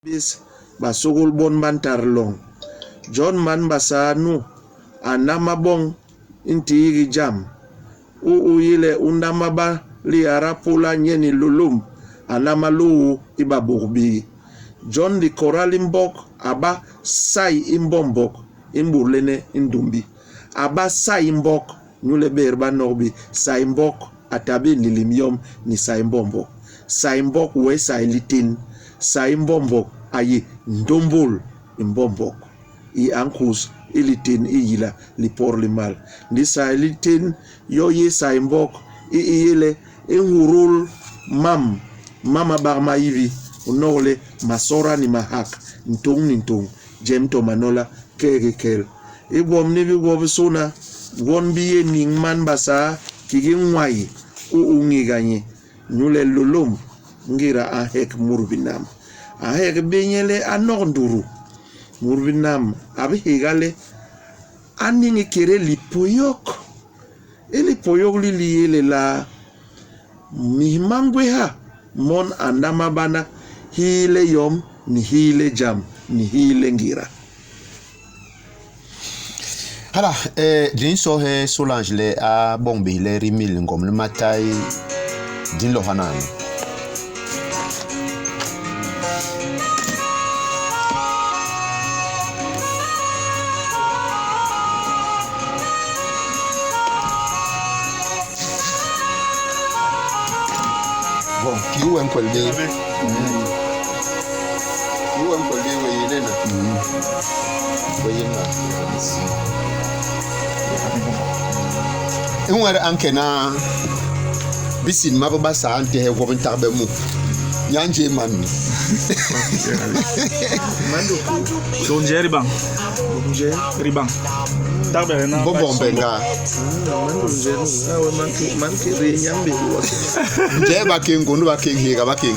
Bés basôgôl bon ba ntat loñ. Jon man Basaa nu a nlama boñ ntiik jam u u yé le u nlama ba lihara pula nye ni Hilôlômb a nlama lôô i babôk béé. Jon likôra li mbok a ba sai i mbombok i mbudlene i ndumbi. A ba sai mbok inyule bér ba nok bé sai mbok a ta bé nlélém yom ni sai mbombok. Sai mbok wee sai litén. Sai mbombok a yé ndômbôl i mbombok i a nkus i litén i yila lipot li mal. Ndi sai litén yo yé sai mbok i i yé le i nhurul mam ma ma bak ma yibi, u nok le masora ni mahak ntôñ ni ntôñ, jem to manola kekikel. I gwom ni bi gwobisôna gwon bi yé niñ man Basaa kiki nwai u u ñéga nye, inyule Lôlômb ngéda a nhek mut binam, a nhek bé nye le a nok ndutu. Mut binam a bi héga le a niñ ikédé lipoyok. I lipoyok li li yé lelaa? Mis ma ngwéha mon a nlama bana hiile yom ni hiile jam ni hiile ngéda. Hala, di nsoohe Solange le a boñ bés le rimil ngom li matai di nlôôha nano. Bon, kii we nkwel bé? Kii we nkwel bé we yéne na? We yéne na. I nwet a nkena bisinima bi Basaa a ntehe gwo bi ntagbe mu. Nya njee man nu? Donje ribañ. Ribañ. Mbombog Mbenga. Njee ba ke ngondu ba ke nhega ba ke.